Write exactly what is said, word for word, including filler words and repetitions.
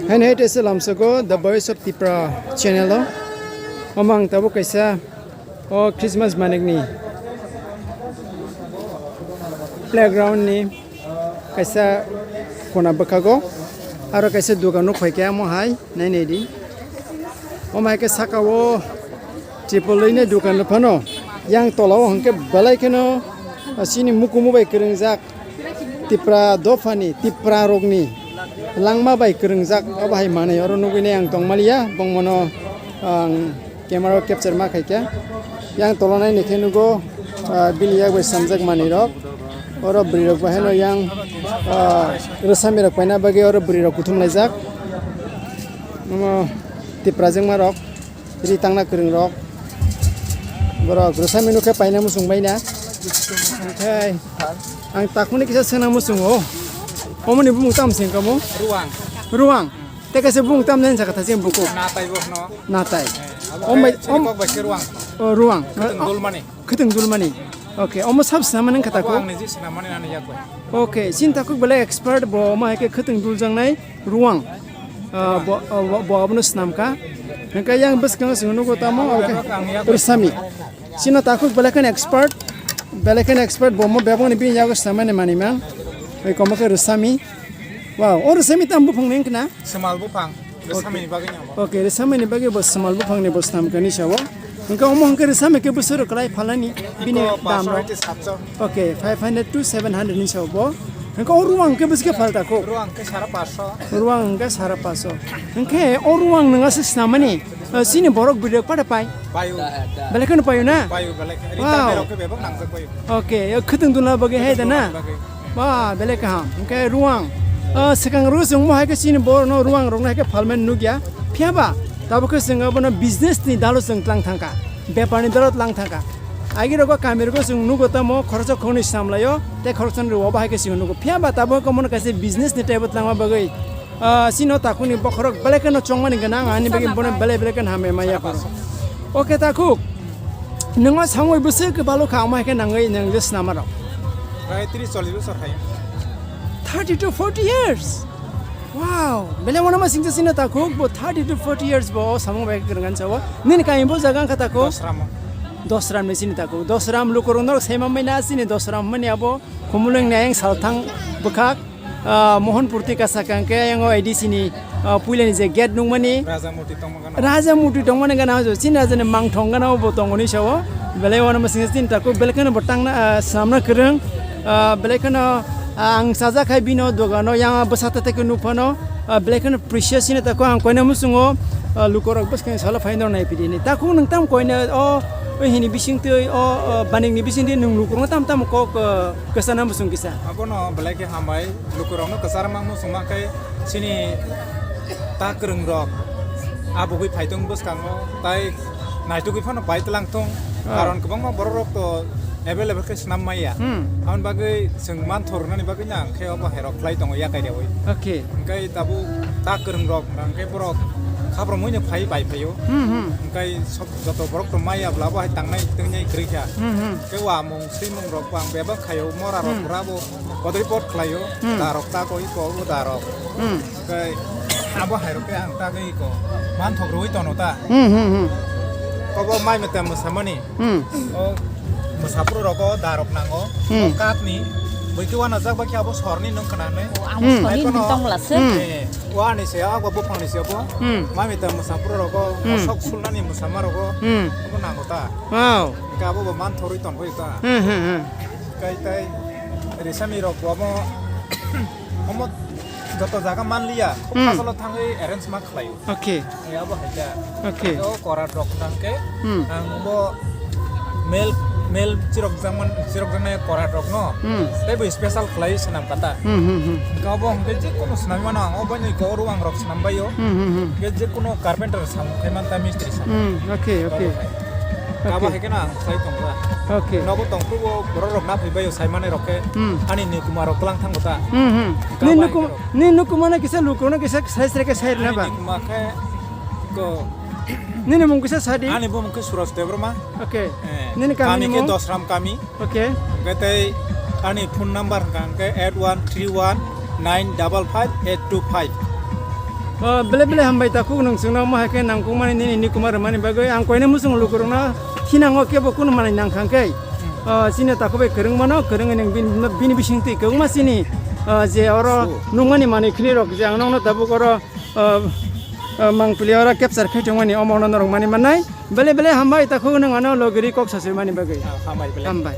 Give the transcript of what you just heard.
Haino hai teisa lamsoko The Voice of Tipra channel o. Omo ang tabuk kaisa o Christmas manikni playground ni kaisa kona bwkhago aro kaisa dukan nuk phaikha omo hai nai nai di. Omo hai khe saka o triple line dukan rok phano yang tola o hwnkhe belai kheno chini mukumu bai kwrwngjak. Tipra dophani, Tipra rokni langma bai kwrwngjak, obo hai manwi oro nugwi nai ang tongmaliya, bongmano ang camera o capture ma khaikha. Yang tolonai ni khe nugo, ah, bini yak bai samjak manwi rok. Oro bwrwi rok bai haino yang, ah, rwsami rok paina bagwi oro bwrwi rok kuthum laijak. Omo Tipra jengma rok. Ri tangna kwrwng rok. Borok rwsami nukhe paina muchung baina. Okhai ang takmani kisa swngna muchungo. Omoni bumung tam sengkamo? Ruang. Ruang. Tei kaisa bumung tam nai sakha thacheng buko. Natai bo no. Natai. Om bai, om kok bai se ruang. O, ruang. Khwtwng dulmani. Khwtwng dulmani. Okay, omo sab snamani wngkha takhuk. Ang niji snamani nani yak bai. Okay, chini takhuk belai expert bo omo hai khe khwtwng duljaknai ruang. Ah, bo, ah, bo, bo abono snamkha. Hwnkhe yang bwskango chwng nugo tamo, okay. Rwsami. Chini takhuk belai kheno expert. Belai kheno expert bo omo bebakni bini yago snamani manimang. Oi komo khe rwsami. Wow, o rwsami tam buphang ni wngkha na? Semal buphang. Rwsamani bagwi ni abo. Okay, rwsamani bagwi bo semal buphangni bo swnam kani sao. Hwnkhe omo hwnkhe rwsami khe bwswk rok kwlai phalani bini dam rok? Okay, five hundred to seven hundred ni sao bo. Hwnkhe o ruang hwnkhe bwswk khe phalta kho? Ruang hwnkhe sara paso. Ruang hwnkhe sara paso. Hwnkhe o ruang nwng aswk snamani, eh, chini borok bwrwi rok pada pai? Paio. Belai kheno paio na? Paio, belai kheno. Wow. Retirement rok khe bebak nangjak paio. Okay, o khwtwng dulna bagwi hai da na? Khwtwng dulna bagwi. Ba, belai kaham. Hwnkhe ruang. Ah, swkang rw chwng mo hai khe chini borokno ruang rokno hai khe phalmani nukya. Phiya ba, tabuk khe chwng abono business ni dalo chwng tlang thangkha. Bepar ni dalo tlang thangkha. Agi rogo kami rogo chwng nugo tamo khoroksa khoroknwi samlaio, tei khoroksa ni rwo bo hai khe chwng nugo. Phiya ba tabuk khe mono kaisa business ni teibo tlangma bagwi, ah, chini o takhukni bokhorok belai kheno chongmani gwnang, ani bagwi bono belai belai kheno hamya maya phano. Okay, takhuk. Nwng o samwi bwswk khe balo kha, omo hai khe nangwi nwng je snama rok? Prai tris chollish bosor khai. Thirty to forty years. Wow, belai wanama singcha sini takhuk bo thirty to forty years bo o samung bai kwrwngani sao. Nini kaimi bo jaga wngkha takhuk? Dosram. Dosram ni sini takhuk. Dosram lukurok norok saima mai na sini Dosram mani abo Khumulwng ni ayang salthang bwkhak, ah, Mohanpur twi kasa kang khe ayang o A D C ni, ah, puila ni je gate nungmani. Raja Murti tongma gana. Raja Murti tongmani gana o chini raja ni mangthong gana o bo tongoni sao. Belai wanama singcha sini takhuk belai kheno bo tangna, ah, samna kwrwng. Ah, belai kheno, ah, ang chajak hai bino dogano yang bwsa ta tei khe nukphano, ah, belai kheno precious hino takhuk ang koina muchungo, ah, lukorok bwskang salo phaino nai pidi ni. Takhuk nwng tam koina o, o hini bising twi o, o baning ni bising twi nwng lukurokno tam tam kok, ah, kwchana muchung kisa. Abono belai khe hambai lukurokno kwchar mang muchung ma khe chini ta kwrwng rok abugwi phai tong bwskango tai naitugwi phano pai tlang thung. Ah. Karon kwbangma borok rok to available khe swnam maya. Hmm. Aboni bagwi chwng manthor rwnani bagwi no ang khe obo hai rok khlai tongo yakai rewi. Okay. Hwnkhe tabuk ta kwrwng rok hwnkhe borok khapramwi no phai bai phaio. Hmm, hmm. Hwnkhe sob joto borok to maya bwla bo hai tangnai twngnai kwrwi kha. Hmm, hmm. Khe wamung swimung rok bo ang bebak khaio mora rok hmm bura bo bodoi pot khlaio. Hmm. Da rok ta koi ko bo da rok. Hmm. Khe abo hai rok khe ang ta khe ko manthok rwi tono ta. Hmm, hmm, hmm. Kobo mai mete mwsamani. Hmm. O mwsapro rogo darok nango. Hmm. O katni bwikhe wanajak bai khe abo sorni nung khna nai. Ang hmm sorni nung tong bwla se. Hmm. Eh, o ani se abo buphang ni se abo. Hmm. Mami ta mwsapro rogo hmm sok sulnani mwsama rogo. Hmm. Abo nango ta. Wow. Hwnkhe abo bo man thorwi tong phai ta. Hmm, hmm, hmm. Kai tai resami rok bo abo omo joto jaga man liya. Hmm. Khasalo thangwi arrange ma khlai. Okay. Eh, abo hai khe. Okay. O korat rok nang khe, hmm ang bo mel, mel chirok jangman, chirok jangnai korat rok no. Hmm. Tei bo special khlai swnam kata. Hmm, hmm, hmm. Hwnkhe abo hwnkhe je kono swnam mano ang, o bai ni ko ruang rok swnam bai o. Hmm, hmm, hmm. Hwnkhe je kono carpenter sam khai man ta mistri sam. Hmm, okay, okay. Abo hai. Abo okay. Hai khe no ang khlai tong ba. Okay. Nogo tong phuru bo borok rok na phai bai o sai mani rok khe. Hmm. Ani ni kuma rok klang thang ta. Hmm, hmm. Hwnkhe ni abo hai nukum, khe rok. Ni nukum mano kisa lukurok no kisa sai sere khe sai rwna ba. Ani ni kuma khe Ko. Nini mung kisa sadi? Ani bumung khe Suraj Debbarma. Okay. Eh, nini kami kami ni khe mung? Dosram kami. Okay. Hwnkhe tei ani phone number hwnkha hwnkhe eight one three one nine double five eight two five. O, bele bele hambai takhuk, nwng chwngno omo hai khe nangkukmani nini nikumar rwmani bagwi. Ang koine muchung lukurokno thinango kebo kunu manwi nangkha khe, o, chini takhuk bai kwrwng mano, kwrwngwi nwng bini, bini bisingtwi kwbangma chini, o, je oro nukmani manwi khilirok je ang nokno tabuk oro, o, o, mangpili oro capture khai tongmani omo no norok mani mannai. Bele bele hambai takhuk, nwng ano logiri kok sasui mani bagwi. Ah, hambai bele. Hambai.